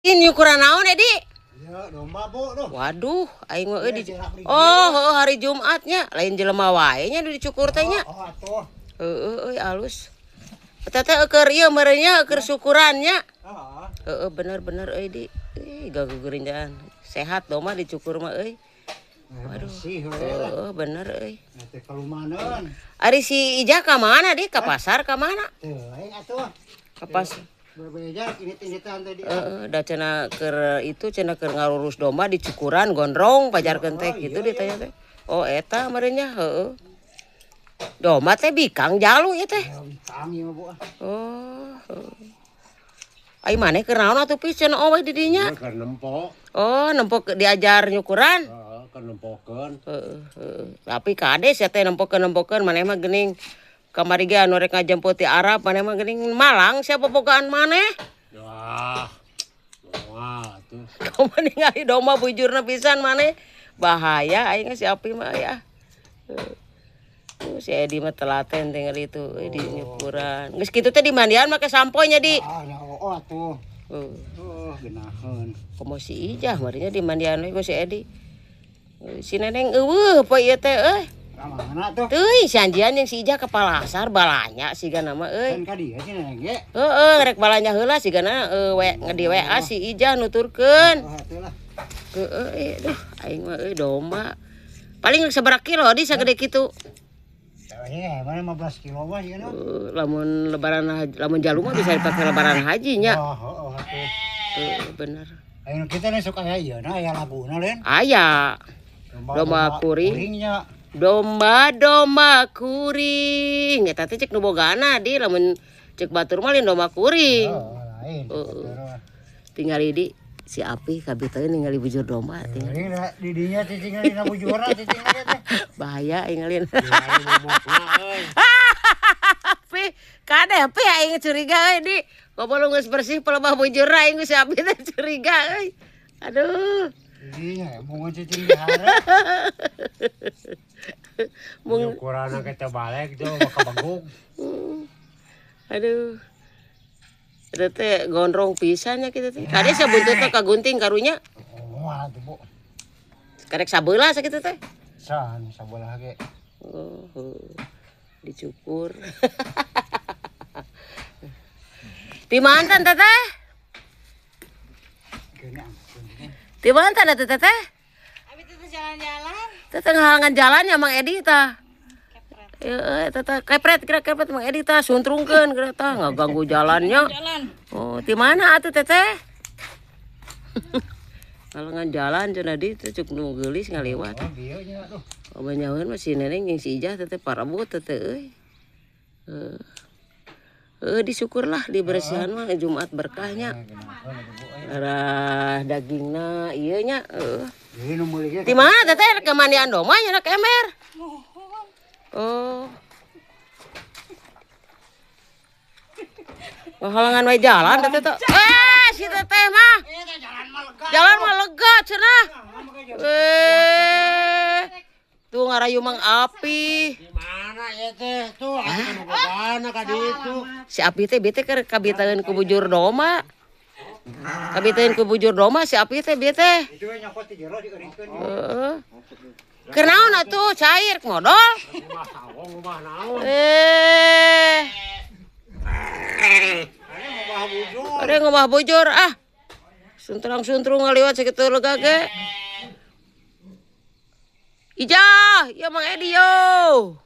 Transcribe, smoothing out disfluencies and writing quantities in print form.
Ini ukuran naon, Edi? Ya, domba, Bu, duh. Waduh, aing mah euy di. Oh, heuh, hari Jumatnya, lain jelema wae nya dicukur teh nya. Oh, atuh. Heeh, euy alus. Eta teh eueur ieu meureun nya, eueur syukurannya. Heeh. Heeh, bener-bener euy di. Ih, gagugeurinjaan. Sehat domba dicukur mah euy. Waduh. Bersih we lah. Heeh, bener euy. Teh kalumaneun. Ari si Ija ka mana di? Ka pasar ka mana? Teu aing atuh. Ka pasar. Bebeja ini-initan tadi. Heeh, da cenah keur itu cenah keur ngarurus domba dicukuran gondrong pajarkeun teh kitu ditanya teh. Oh, eta meureun nya, heeh. Domba teh bikang jalu ieu teh. Ya, bikang ieu mah, Bu. Oh, heeh. Ai maneh keur naon atuh pis cenah owe di dinya? Keur nempo. Oh, nempo diajar nyukuran. Heeh, keur nempokeun. Heeh, heeh. Tapi kade sia teh nempokeun-nempokeun maneh mah geuning kamari ge anu rek ngajemput ti Arab maneh mah geuning malang sia bobogaan maneh. Wah. Wah, tuh. Kamu ningali domba bujurna pisan maneh. Bahaya aing si Api mah ya. Si Edi mah telaten tinggal itu euy di nyukuran. Geus kitu teh dimandian make sampo nya di. Ah, nya oh atuh. Heeh. Tuh, geunaheun. Komo si Ijah marinya dimandian we ku si Edi. Si Neneng eueuh poe ieu teh euy. Ka mana tuh? Teuing si Anjian jeung si Ijah ke palasar balanya sigana mah euy. Kan ka dieu si Neneng ge. Heeh, rek balanya heula sigana we di WA si Ijah nuturkeun. Oh, atuh lah. Heeh, aduh aing mah euy domba. Paling sabaraha kilo di sagede kitu. Ya, mana 15 kilo mah ieu mah. Lamun lebaran haji, lamun jalu mah bisa dipakai lebaran haji nya. Oh, heeh atuh. Heeh, bener. Ayo kita nih suka aya ieu na aya laguna lain. Aya. Domba kuring. Kuringnya. Domba-domba kuring. Eta teh cek nu bogana di lamun cek batur mah lain domba kuring. Oh, lain. Heeh. Tinggali di si Api kabitaeun ningali bujur domba tinggal. Kuring da di dinya cicingna dina bujurna cicingna teh. Bahaya ingalin. Ningali momokna euy. Api kade api aing curiga euy di. Goblok geus bersih pelebah bujurna aing si Api teh curiga euy. Aduh. Dinya mun cicing dihareup. Mung Nyukuranna ge teu balik tuh ka bagug. Aduh. Eta teh gondrong pisan nya kitu teh. Kade sabuntut teh kagunting karunya. Oh, atuh Bu. Karek sabelah sakitu teh. San sabelah ge. Oh, dicukur. Di mantan teteh? Di mantan atuh teteh? Abi teh jalan-jalan. Teteh ngahalangan jalan ya Mang Edi tah. Heeh, teteh kepret kira kepret Mang Edi tah suntrungkeun kira tah ngaganggu jalannya. Jalan. Oh, di mana atuh teteh? Halangan jalan cenah di teh cuk nu geulis ngaliwat. Oh, bieu nya tuh. Oh, banyaeun mah si Neneng jeung si Ijah teteh parebut teteh euy. Heeh. Heeh, disyukurlah dibersihan mah Jumat berkahnya. Arah dagingna ieu nya heeh. Jadi nu meuli ge. Di mana teteh ke mandian domba nya nak ember? Oh. Halangan wae jalan teteh teh. Eh, si teteh mah. Jalan mah lega cenah. Eh. Tuh ngarayu Mang Api. Di mana ieu teh? Tuh atuh nu bogana ka ditu. Si Api teh bete keur kabitaeun ku bujur domba. Kabitaeun ku bujur domba si Api teh bete. Itu we nyokot di jero dieuringkeun. Heeh. Keur naon atuh cair modol. Rumah sawong rumah naon? Eh. Rumah bujur. Ada ngomah bujur ah. Suntrang-suntrung ngaliwat sakitu lega ge. Ijah, ya Mang Edi yo.